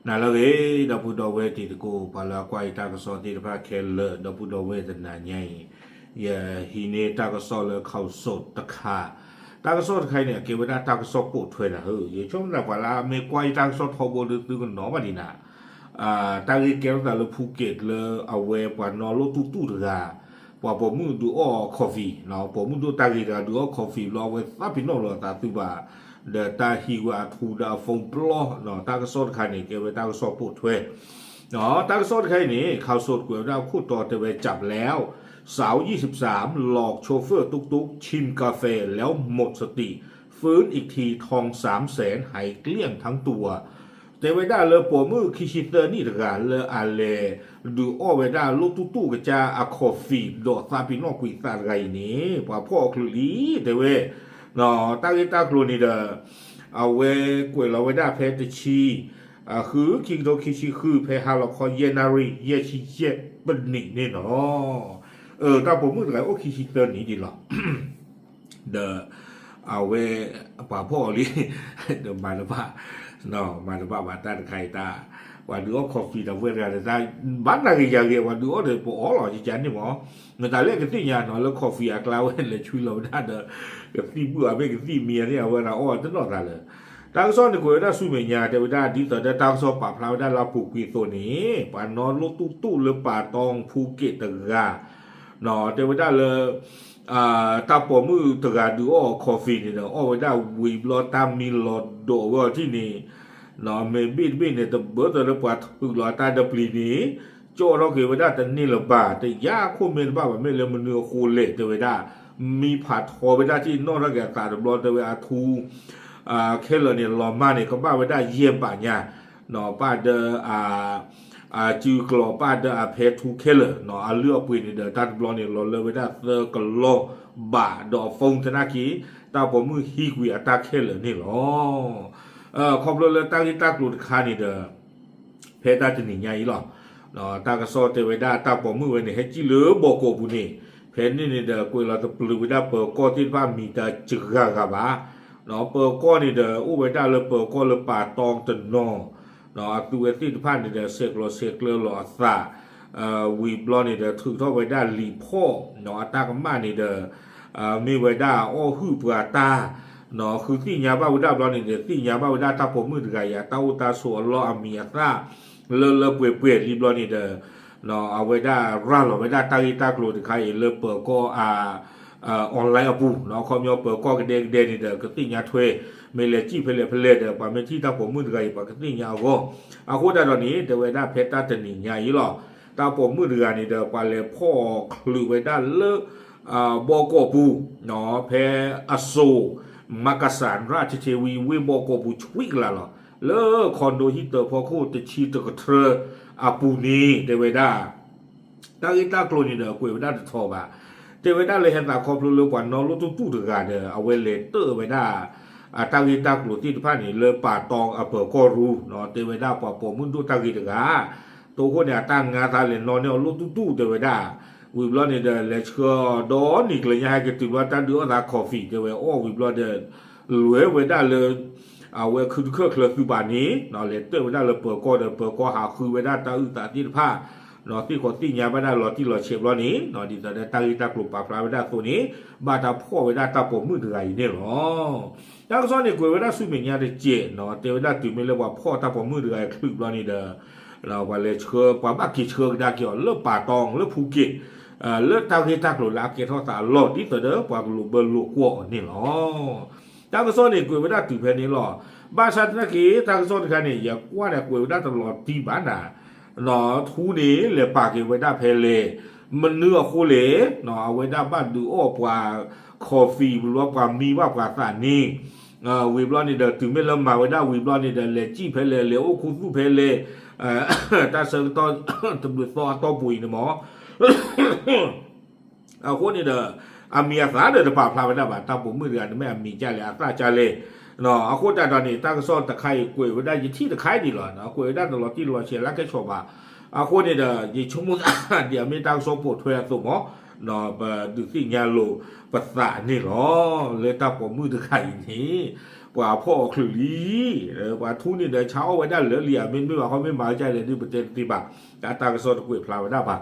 နၤလၢအဂ့ၤ ဒီပုၢ်ဒီဝဲၢ်တံၤသကိး ပှၤလၢအကွၢ်ယတၢ်ကစီၣ်သ့ၣ်တဖၣ်ခဲလၢာ် ဒီပုၢ်ဒီဝဲၢ်တနၤညါအံၤ, ယဟံးန့ၢ်တၢ်ကစီၣ်လၢ Khaosod တခါ, တၢ်ကစီၣ်တခါအံၤန့ၣ် အကဲဝဲဒၣ်တၢ်ကစီၣ်ပိာ်ထွဲနၤဧၢ, ယဆိကမိၣ်သးပှၤလၢအမ့ၢ်ကွၢ်ယတၢ်ကစီၣ်ထီဘိဒီးသုကနီၤဘၣ်ဒံးနၤ တၢ်ဂ့ၢ်ကဲထီၣ်သးလၢ Phuket လၢအဝဲပှၤနီၣ်လိၣ်တူၢ်တူၢ်တဂၤ, ပှၤပိာ်မုၣ်ဒုးအီၣ် coffee, ပိာ်မုၣ်ဒိၣ်တၢ်ဂ့ၤတဂၤဒုးအီၣ် coffee လီၤ အဝဲသးပ့ၤနီၣ်လီၤအသးသုဘၣ်, ဒီးတၢ်ဟံးဝဲအထူဒီးအ phone ပျီ, တၢ်ကစီၣ်တခါန့ၣ် ကဲဝဲတၢ်ကစီၣ်ပိာ်ထွဲ တၢ်ကစီၣ်တခါအံၤန့ၣ် Khaosod ကွဲးဝဲဒၣ်အခိၣ်တီတဲဝဲ จับแล้ว สาวยี่สิบสาม หลอกโชเฟอร์ตุ๊กตุ๊ก ชิมกาแฟแล้วหมดสติ ฟื้นอีกทีทองสามแสนหายเกลี้ยงทั้งตัว တဲဝဲဒၣ်လၢပိာ်မုၣ်ခံဆံသၢနံၣ်တဂၤလၢအလဲၤ ဒုးအီၣ်ဝဲဒၣ်လိၣ်တူၢ်တူၢ်ကစၢ်အ coffee ဒီးသးပ့ၤနီၣ်ကွံာ်သးတဂၤအံၤန့ၣ် ပှၤဖီၣ်အီၤချုးလံ တဲဝဲ တၢ်ဂ့ၢ်တၢ်ကျိၤန့ၣ်ဒီး အဝဲကွဲးလီၤဝဲဒၣ်ဖဲတဆံ ဃု ခံကထိခံဆံဃု ဖဲဟါလီၤခီယဲၢ်နၣ်ရံၣ် ယဲၢ်ဆံယဲၢ်ပနံးန့ၣ်လီၤ. တၢ်ပိာ်မုၣ်တဂၤအိၣ်ခံဆံသၢနံၣ်ဒံးလီၤ. ဒီး အဝဲ ပှၤဖီၣ်အီၤလံ ဒီးမၤတဘၣ် မၤတဘၣ်ဘၣ်တၢ်တခါအံၤတၢ် ပှၤဒုးအီၣ် coffee ဒီးဝဲတဂၤဒီး တၢ်ဘၣ်နၢ်ဂ့ၤယၤဂ့ၤ ပှၤဒုးအီၣ်ဒီးပအီၣ်လီၤ ကကန့ၣ်မး မတၤလဲၣ်ကသ့ၣ်ညါနီၤလၢ coffee အကျါဝဲလဲၤဆွံလီၤဝဲဒၣ်ဒီး ကသံၣ်ဘုၣ်အမ့ၢ်ကသံၣ်မံၤအန့ၣ် အဝဲဒၣ်အီၣ်တနီၣ်သးလၢ တၢ်ကစီၣ်န့ၣ်ကွဲးဝဲဒၣ်ဆူမဲာ်ညါ တဲဝဲဒၣ် ဒ်သိးဒီးတၢ်ကစီၣ်ပာ်ဖျါဝဲဒၣ်လၢအပူၤကွံာ်အသိးန့ၣ် ပှၤနီၣ်လိၣ်တူၢ်တူၢ်လၢပၤတီ Phuket တဂၤ တဲဝဲဒၣ်လၢ တၢ်ပိာ်မုၣ်တဂၤဒုးအီၣ် coffee န့ၣ်ဒီး အီၣ်ဝဲဒၣ်ဝံၤဘျီတၢ်မံလီၤဒိးဝဲအီၤထံၣ်န့ၣ် မ့ၢ်ဘ့ၣ်တဘ့ၣ်န့ၣ် တဘၢၣ်စၢၤလၢပှၤထုးလီၤအတၢ်တပျံၤန့ၣ် ကၠီၣ်ထီၣ်က့ၤဝဲဒၣ်တန့ၢ်လၢၤဘၣ် တယါခိၣ်မ့ၢ်တဘၣ်ဘၣ် မ့ၢ်လၢမနုၤအဃိလဲၣ် တဲဝဲဒၣ် မံဖးထီဝဲဒၣ်ထံၣ်နီၣ်ထီၣ်က့ၤအသးတဘျီ တဲဝဲအထူ ခဲလၢာ်န့ၣ် လီၤမၢ်န့ၣ် ကဘၣ်ဝဲဒၣ်ယဲၢ်ဘးညါ ပၣ်ဒီး အစုကျိၤ ပၣ်ဒီးအဖဲထူခဲလၢာ် အလုၢ်အပှ့ၤန့ၣ်ဒီး တၢ်တဘျီန့ၣ် လီၤလၢဝဲဒၣ်သၢကလီၢ်ဘး ဒီးအ phone သနာ်က့ တၢ်ပိာ်မုၣ်ဟံးကွံာ်အတၢ်ခဲလၢာ်န့ၣ်လီၤ. ခီဖျိလၢတၢ်ဂ့ၢ်တၢ်ကျိၤတခါန့ၣ်ဒီး ဖဲတၢ်တနံၤညါအံၤလီၤ. တၢ်ကစီၣ်တဲဝဲဒၣ်တၢ်ပိာ်မုၣ်ဝဲန့ၣ် ဟဲစံၣ်လၢဘီကီးပူၤန့ၣ် ဖဲန့ၣ်န့ၣ်ဒီး ကွဲးလီၤတပျုာ်ဝဲဒၣ်ပၢၤကီၢ်သ့ၣ်တဖၣ်မံၤတၢ်စှၤဂၤဘၣ် ပၢၤကီၢ်န့ၣ်ဒီး အိၣ်ဝဲဒၣ်လၢပၢၤကီၢ်လၢပၤတီတနီၤ အသုဝဲသ့ၣ်တဖၣ်န့ၣ်ဒီး ဆဲးကျိးဆဲးကျၢလီၤအသး ဝံၤဘျီန့ၣ်ဒီး ထုးထီၣ်ဝဲဒၣ်လံာ်ဖီၣ် အတၢ်ကမၣ်န့ၣ်ဒီး မ့ၢ်ဝဲဒၣ်အီၣ်ဟုၣ်ပှၤတၢ် ဃုသ့ၣ်ညါဘၣ်ဝဲဒၣ်ဘျီန့ၣ်ဒီး သ့ၣ်ညါဘၣ်ဝဲဒၣ်တၢ်ပိာ်မုၣ်တဂၤအံၤ အတၢ်အိၣ်တၢ်ဆိးအလီၢ်အမံၤအသၣ် လၢလၢပှဲၤပှဲၤလံဘျီန့ၣ်ဒီး အဝဲဒၣ်ရၤလီၤဝဲဒၣ်တၢ်ဂ့ၢ်တၢ်ကျိၤတခါအံၤလၢပၢၤကီၢ်အ online အပူၤ ခီပညီပၢၤကီၢ်ကဒဲကဒဲန့ၣ်ဒီး ကသ့ၣ်ညါထွဲ မ့ၢ်လဲၤစံၣ်ဖဲလဲၣ်ဖဲလဲၣ်ဒီး ပှၤမ့ၢ်ထံၣ်တၢ်ပိာ်မုၣ်တဂၤအံၤ ပှၤကသ့ၣ်ညါအဂီၢ် အဃိသတးဒီးန့ၣ် တဲဝဲဒၣ်ဖဲတၢ်တနံၤညါအံၤလီၤ တၢ်ပိာ်မုၣ်တဂၤန့ၣ်ဒီး ပှၤလဲၤဖီၣ်ချုးဝဲဒၣ်လၢ ဘီကီးပူၤ ဖဲအစိၤ မကစၢ်ရၣ်ဆ့ဆ့ဝံၤ ဝ့ၢ်ဘီကီးပူၤဆွံကလးလီၤ လၢ condo ဟံၣ်တၢၤဖီခိၣ်တဆံတကထြၢအပူၤန့ၣ် တဲဝဲဒၣ် တၢ်ဂ့ၢ်တၢ်ကျိၤန့ၣ်ဒီး ကွဲးဝဲဒၣ်တထီဘၣ်. တဲဝဲဒၣ်လၢဟဲသးခီဖျိလၢပှၤနီၣ်လိၣ်တူၢ်တူၢ်တဂၤဒီး အဝဲလဲၤတၢၣ်ဝဲဒၣ် တၢ်ဂ့ၢ်တၢ်ကျိၤသ့ၣ်တဖၣ်န့ၣ် လၢပၤတီအပၢၤကီၢ်ရူၤ တဲဝဲဒၣ်ပှၤပိာ်မုၣ်ဒိၣ်တၢ်ဂ့ၤတဂၤ တိခိၣ်န့ၣ် အတၢ်ငါသးလဲၤနီၣ်န့ၢ်အီၤလိၣ်တူၢ်တူၢ်တဲဝဲဒၣ် ဝံၤဘျီန့ၣ်ဒီး လဲၤဆှၢအီၤဒီနံၤကျၢၤညါ ဟဲက့ၤတုၤဘျီတၢ်ဒုးအီၣ်သး coffee တဲဝဲ အီၣ်ဝံၤဘျီဒီး လဲၤဝဲဒၣ်လၢ အဝဲခုတခၢၣ်ချၢသုးပၤန့ၣ် လဲၤတၢၣ်ဝဲဒၣ်လၢပၢၤကီၢ်ဒီး ပၢၤကီၢ်ဟးဃုဝဲဒၣ်တၢ်အုၣ်သးသ့ၣ်တဖၣ် သ့ၣ်ခီသ့ၣ်ညါဘၣ်ဒၣ်လီၤတံၢ်လီၤဆဲးဘျီန့ၣ် ဒ်သိးဒီးတၢ်ဂ့ၢ်တၢ်ကျိၤပာ်ဖျါဝဲဒၣ်အသိးန့ၣ် ဘၣ်တၢ်ဖီၣ်ဝဲဒၣ်တၢ်ပိာ်မုၣ်တဂၤအံၤန့ၣ်လီၤ. တၢ်ကစီၣ်န့ၣ်ကွဲးဝဲဒၣ်ဆူမဲာ်ညါတစဲး တဲဝဲဒၣ်တုၤမ့ၢ်လၢပှၤဖီၣ်တၢ်ပိာ်မုၣ်တဂၤအံၤချုးဘျီန့ၣ်ဒီး ပှၤလဲၤဆှၢ ပှၤဘၣ်က့ၤဆှၢကဒါက့ၤအီၤလၢပၤတီလၢဖူက့း လၢတၢ်ဂ့ၢ်တၢ်ကျိၤလၢအကဲထီၣ်သးအလီၢ် ဒ်သိးဒီးပှၤကလိာ်ဘၢလိာ်ကွီၢ်အီၤန့ၣ်လီၤ. တၢ်ကစီၣ်န့ၣ်ကွဲးဝဲဒၣ်တုၤဖဲန့ၣ်လီၤ. ဘၣ်ဆၣ်သနာ်က့ တၢ်ကစီၣ်တခါန့ၣ် ယကွၢ်ဒီးကွဲးဝဲဒၣ်တလီၤတံၢ်ဘၣ်နၤ ထူန့ၣ်လဲၤပာ်က့ၤဝဲဒၣ်ဖဲလဲၣ် မနုၤအဃိလဲၣ် အဝဲဒၣ်ဘၣ်ဒုးအီၣ်ပှၤ coffee ဝံၤဘျီပှၤမံဘၣ်ပှၤသးန့ၣ် ဝံၤဘျီန့ၣ်ဒီး တုၤမ့ၢ်လၢမၤဝဲဒၣ်ဝံၤဘျီန့ၣ်ဒီး လဲၤစံၣ်ဖဲလဲၣ် လဲၤအိၣ်ခူသူၣ်ဖဲလဲၣ် တၢ်ဆၢကတီၢ်တဘျုးသီအတီၢ်ပူၤအံၤန့ၣ်မး အဃိန့ၣ်ဒီး အမံၤအသၣ်ဒီးတပာ်ဖျါဝဲဒၣ်ဘၣ် တၢ်ပိာ်မုၣ်တဂၤန့ၣ် မ့ၢ်အမံၤကၢ်လဲၣ် အသၣ်ကၢ်လဲၣ် အဃိသတးဒီးန့ၣ် တၢ်ကစီၣ်တခါအံၤကွဲးဝဲဒၣ်ယထံၣ်တခါအံၤဒံးလီၤ. ကွဲးဝဲဒၣ်တလီၤတံၢ်လီၤဆဲးလၢကဲဆိးဘၣ်. အဃိန့ၣ်ဒီး ယဆိကမိၣ်သး ဒ်အမ့ၢ်တၢ်ကစီၣ်ပိာ်ထွဲအသိးမး ပဒုးသ့ၣ်ညါလိာ်ပသးန့ၣ်လီၤ. လၢတၢ်ပိာ်မုၣ်တဂၤအံၤန့ၣ် ပှၤဖီၣ်အီၤချုးလံ, ပှၤထူန့ၣ်ဒီးဆါအီၣ်ဝဲဒၣ်လၢာ်လံဧါ, မ့တမ့ၢ်ဘၣ်ဃီမ့ၢ်မၤဝဲဒ်လဲၣ်ဒုး ပတဲတသ့ဘၣ်. တၢ်ကစီၣ်တကွဲးဖျါဝဲဒၣ်ဘၣ်.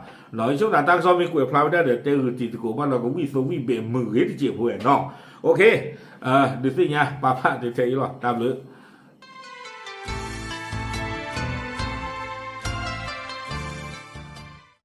ယဆိကမိၣ်တၢ်ကစီၣ်မ့ၢ်ကွဲးဖျါဝဲဒၣ်ဒီး တဲဂုာ်တံၤသကိးဘၣ်ဒီး ကဝံၣ်သိဝံၣ်ဘဲးမုာ်ဂ့ၤတစဲးဖိနီၤ. ဒုးသ့ၣ်ညါပာ်ဖျါတထဲအံၤလီၤ. တၢ်ဘျုး